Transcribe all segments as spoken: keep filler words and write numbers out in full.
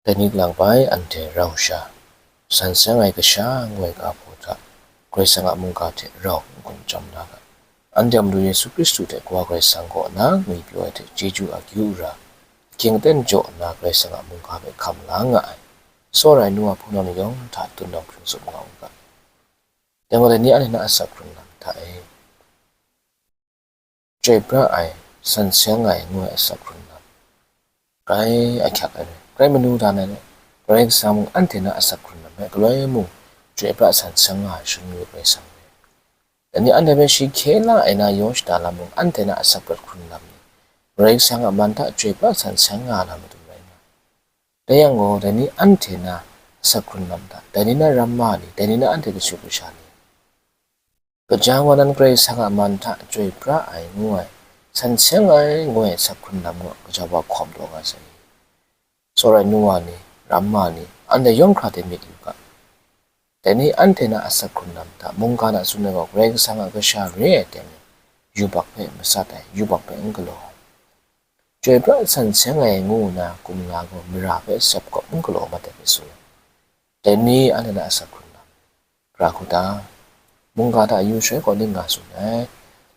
Dai ni galang bai anhte rau sha, san seng ai kasha ngu ai ga hpaw hta, Karai Kasang a mungga hte rau n-gun chyawm la ga. Anhte a Madu Yesu Hkristu hte Kawa Karai Kasang kaw na ngwi pyaw ai hte chyeju akyu ra, ahkying aten jaw nna Karai Kasang a mungga hpe hkam la nga ai, tsawra ai nu wa hpunau ni yawng hta tun nawng hpring tsup nga u ga. Dai gaw, dai ni anhte na asak hkrun lam hta e, chyoi pra ai, san seng ai ngu ai asak hkrun lam, grai ahkyak ai rai. Grai manu dan ai rai, Karai Kasang mung anhte na asak hkrun lam hpe galoi mung chyoi pra san seng nga ai shangun yu Karai Kasang rai. Dai ni anhte hpe shi hkye la ai na yaw shada lam mung, anhte na asak prat hkrun lam ni, Karai Kasang a man hta chyoi pra san seng nga na matu rai nga. Dai yang gaw, dai ni anhte na asak hkrun lam hta, dai ni na ramma ni, dai ni na anhte kashu kasha ni, kaja wa nan Karai Kasang a man hta chyoi pra ai ngu ai, san seng ai ngu ai asak hkrun lam gaw, kaja wa hkawm taw nga sai. Tsawra ai nu wa ni, ramma ni, anhte yawng hkra hte myit yu ga. Dai ni anhte na asak hkrun lam hta, mungga hta tsun ai gaw, Karai Kasang a kasha re ai teng e, yubak hpe masat ai, yubak hpe n galaw ai, chyoi pra san seng ai ngu nna kumla gaw mara hpe sep kawp n galaw mat ai hpe tsun ai. Dai ni anhte na asak hkrun lam, gara hku ta? Mungga hta yu shaloi gaw ning nga tsun ai.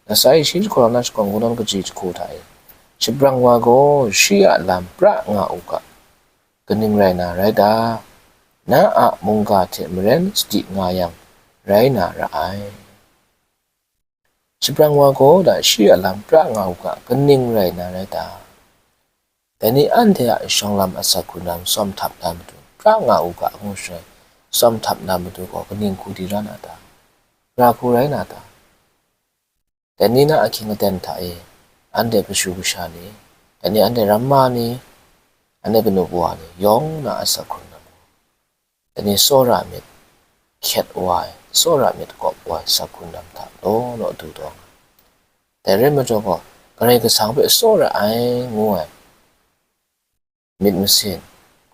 Lasai shi lahkawng na shakawn gungdawn kaji jahku hta e, shabrang wa gaw shi a lam pra nga u ga, kaning rai na rai ta? Na a mungga hte maren sadi nga yang, rai na ra ai. Shabrang wa gaw da shi a lam pra nga u ga, kaning rai na rai ta? Dai ni anhte a shawng lam asak hkrun lam tsawm htap na matu pra nga u ga, ngu shaloi, tsawm htap na matu gaw kaning hku di ra na ta? Gara hku rai na ta? Dai ni na ahkying aten hta e, anhte kashu kasha ni, dai ni anhte ramma ni, anhte kanu kawa ni, yawng na asak hkrun lam gaw, dai ni tsawra myit hkyet wa ai, tsawra myit kawp wa ai asak hkrun lam hta law law du taw nga. Dai rai majaw gaw, Karai Kasang hpe tsawra ai ngu ai myit masin,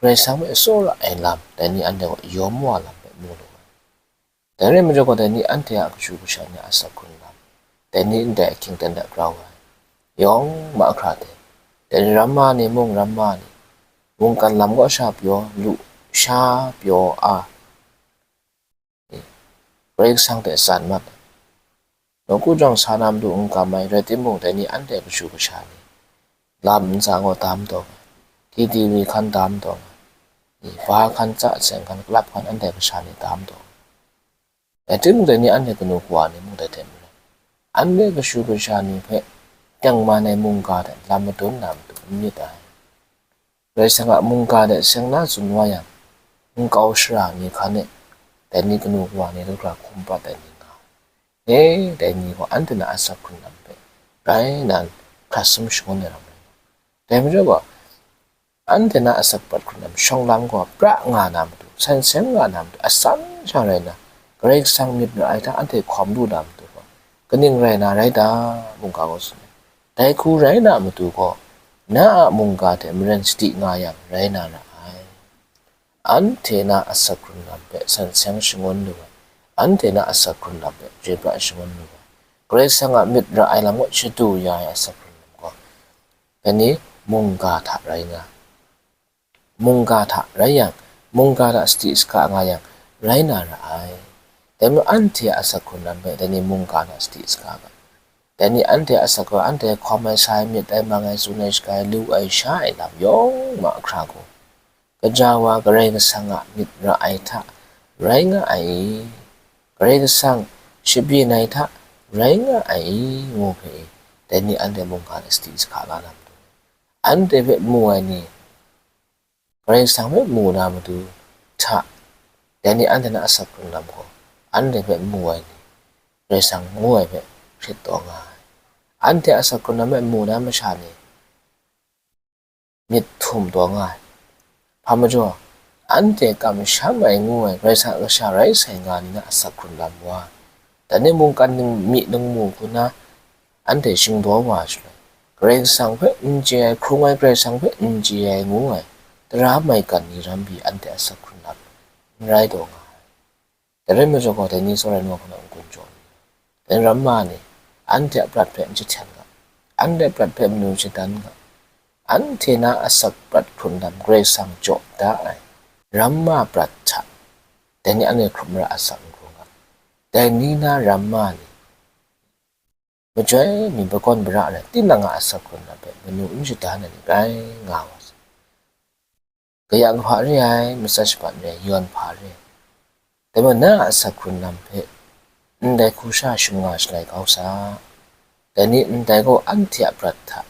Karai Kasang hpe tsawra ai lam, dai ni anhte gaw yawm wa lam hpe mu lu ai. Dai rai majaw gaw, dai ni anhte a kashu kasha ni a asak hkrun lam, dai ni ndai ahkying aten hta grau ai, yawng mahkra hte, dai ni ramma ni mung ramma ni, mungkan lam kaw sha pyaw, lu sha pyaw a, Karai Kasang hte tsan mat ai. Nawku jawng sa na matu n kam ai, rai timung, dai ni anhte kashu kasha ni, lam ntsa gaw dam taw ai, K T V hkan dam taw ai, ba hkan, tsa seng hkan, kalap hkan anhte kasha ni dam taw ai. Rai timung, dai ni anhte kanu kawa ni mung dai hte maren, anhte kashu kasha ni hpe tengman ai mungga hte lam madun na matu n myit ai. Karai Kasang a mungga hte seng na tsun wa yang, nkau shara ni hkan e, dai ni kanu kawa ni dagra hkum prat ai ni nga ai. E, dai ni gaw anhte na asak hkrun lam hpe rai nan hkrat sum shangun ai ram rai nga. Dai majaw gaw, anhte na asak prat hkrun lam shawng lam gaw pra nga na matu, san seng nga na matu, asan sha rai nna, Karai Kasang myit ra ai hta anhte hkawm lu na matu gaw, kaning rai na rai ta? Mungga gaw tsun ai. Dai hku rai na matu gaw, na a mungga hte maren sadi nga yang, rai na ra ai. Anhte na asak hkrun lam hpe san seng shangun lu ai, anhte na asak hkrun lam hpe chyoi pra shangun lu ai, Karai Kasang a myit ra ai lam kaw shadu ya ai asak hkrun lam gaw, dai ni mungga hta rai nga, mungga hta rai yang, mungga hta sadi saka nga yang, rai na ra ai. Dai majaw anhte a asak hkrun lam hpe dai ni mungga hta sadi saka ga. Dai ni anhte a asak gaw, anhte hkawm ai, sa ai, myit ai, mang ai, tsun ai, shaga ai, lu ai, sha ai lam yawng mahkra gaw, gaja wa Karai Kasang a myit ra ai hta rai nga ai i? Karai Kasang shabyin ai hta rai nga ai i? Ngu hpe i, dai ni anhte mungga hta sadi saka la na matu, anhte hpe mu ai ni, Karai Kasang hpe mu na matu hta, dai ni anhte na asak hkrun lam gaw, anhte hpe mu ai ni, Karai Kasang ngu ai hpe hkrit taw nga ai. Anhte asak hkrun lam hpe mu na masha ni myit htum taw nga ai. Hpa majaw, anhte kamsham ai ngu ai Karai Kasang a kasha rai sai nga ni na asak hkrun lam wa, dai ni mungkan ning, myi ningmu hku na anhte shingdaw wa shaloi, Karai Kasang hpe n chye ai, hkrung ai Karai Kasang hpe n chye ai ngu ai tara maigan ni ram pyi anhte asak hkrun lam n rai taw nga ai. Dai rai majaw gaw, dai ni tsawra ai nu hpe n-gun jaw ni, dai ni ramma ni, anhte a prat hpe n jahten ga, anhte a prat hpe manu shadan ga, anhte na asak prat hkrun lam Karai Kasang jaw da ai, ramma prat hta, dai ni anhte hkrum mara asak n hkrung ga, dai ni na ramma ni, majoi mi, makawn mara rai, tinang a asak hkrun lam hpe manu n shadan ai ni rai nga wa sai. Kayang hpa re ai, matsat shabat re ai, yawn hpa re ai, dai majaw na a asak hkrun lam hpe ndai hku sha shung nga shalai kau sa. Dai ni ndai gaw anhte a prat hta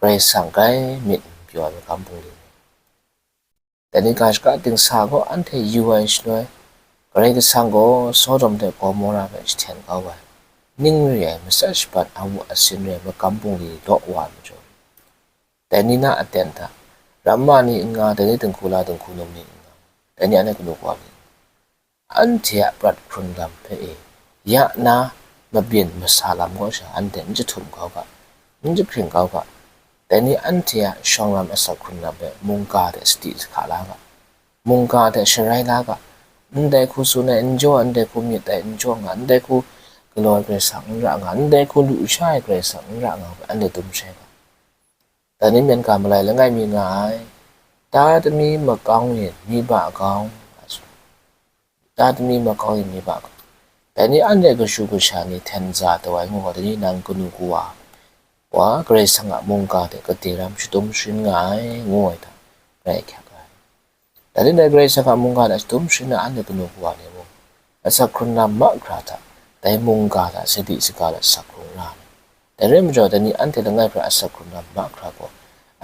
Karai Kasang grai myit n pyaw ai magam bungli ni, dai ni ga shaka dingsa gaw anhte yu ai shaloi, Karai Kasang gaw Sodom hte Gomora hpe jahten kau ai, ning re ai, matsat shabat awu asin re ai magam bungli law wa ai majaw, dai ni na aten hta, ramma ni n nga, dai ni dinghku la dinghku num ni n nga, dai ni anhte kanu kawa ni n nga, anhte a prat hkrun lam hpe e, ya na mabyin masa lam kaw sha anhte n jahtum kau ga, n jahpring kau ga, dai ni anhte a shawng lam asak hkrun lam hpe mungga hte sadi sahka la ga, mungga hte sharai la ga, ndai hku tsun ai n jaw, ndai hku myit ai n jaw nga, ndai hku galaw ai Karai Kasang n ra nga, ndai hku lusha ai Karai Kasang n ra nga hpe anhte dum shai ga. Dai ni myen ga malai langai mi nga ai, ta tami makau yin mi ba kau, ta tami makau yin mi ba kau, dai ni anhte kashu kasha ni hten za taw ai ngu gaw, dai ni nang kanu kawa wa Karai Kasang a mungga hte gade ram shadum sharin nga ai, ngu ai hta rai hkyak ai. Dai ni dai Karai Kasang a mungga hta shadum sharin na anhte kanu kawa ni mung, asak hkrun lam mahkra hta, dai mungga hta sadi saga hta sak hkrung ra ai. Dai rai majaw, dai ni anhte langai hpe asak hkrun lam mahkra gaw,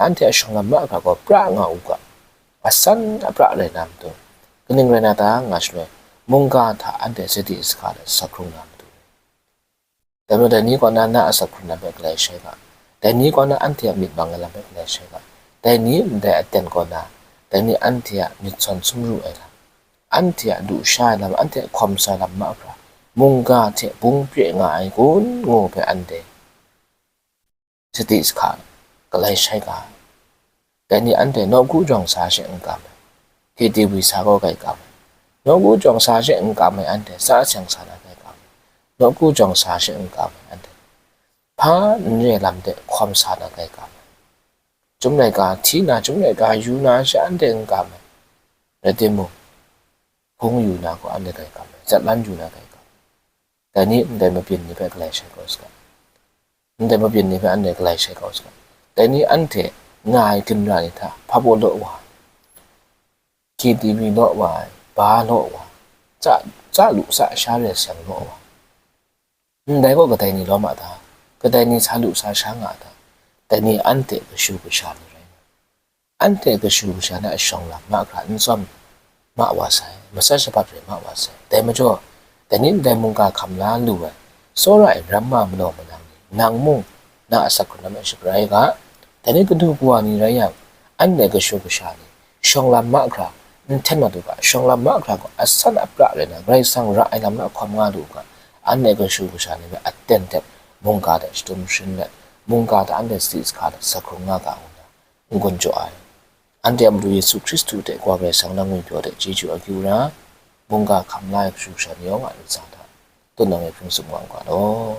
anhte a shawng lam mahkra gaw pra nga u ga, asan apra rai na matu, kaning rai na ta nga shaloi, mungga hta anhte sadi saga hta sak hkrung na matu. Dai majaw, dai ni kaw na na asak hkrun lam hpe galai shai ga, dai ni kaw na anhte a myit mang ai lam hpe galai shai ga, dai ni ndai aten kaw na, dai ni anhte a myit sawn sumru ai lam, anhte a lusha ai lam, anhte a hkawm sa lam mahkra, mungga hte bung pye nga ai kun ngu hpe anhte sadi saga galai shai ga. Dai ni anhte nawku jawng sa she n kam ai, K T V sa gaw grai kam ai, nawku jawng sa she n kam ai anhte sa seng sa na grai kam ai, nawku jawng sa she n kam ai anhte hpa n re lam de hkawm sa na grai kam ai, chyum laika hti na, chyum laika yu na she anhte n kam ai, rai timung, hpung yu na gaw anhte grai kam ai, zatlan yu na grai kam ai. Dai ni ndai mabyin ni hpe galai shai kau saga, ndai mabyin ni hpe anhte galai shai kau saga, dai ni anhte nga ai ginra ni hta hpa baw law wa, K T V law wa ai, ba law wa, tsa, tsa lu tsa sha re ai sayang law wa, ndai gaw kadai ni lawm a ta? Kadai ni sa lu sa sha nga a ta? Dai ni anhte kashu kasha ni rai nga, anhte kashu kasha na a shawng lam mahkra n tsawm ma wa sai, matsat shabat rai ma wa sai. Dai majaw, dai ni ndai mungga hkam la lu ai, tsawra ai ramma malaw manang ni, nang mung na asak hkrun lam hpe shagra ai ga, dai ni kanu kawa ni rai yang, anhte kashu kasha ni, shawng lam mahkra n hten mat u ga, shawng lam mahkra gaw asan apra rai na, Karai Kasang ra ai lam na hkawm nga lu u ga, anhte kashu kasha ni hpe aten hte mungga hta shadum sharin let, mungga hta anhte sadi saga hta sak hkrung nga ga ngu na, n-gun jaw ai. Anhte a Madu Yesu Hkristu hte Wa Karai Kasang na ngwipyaw hte chyeju akyu ra, mungga hkam la ai kashu kasha ni yawng a ntsa hta, tutnang e hpring tsup nga u ga law.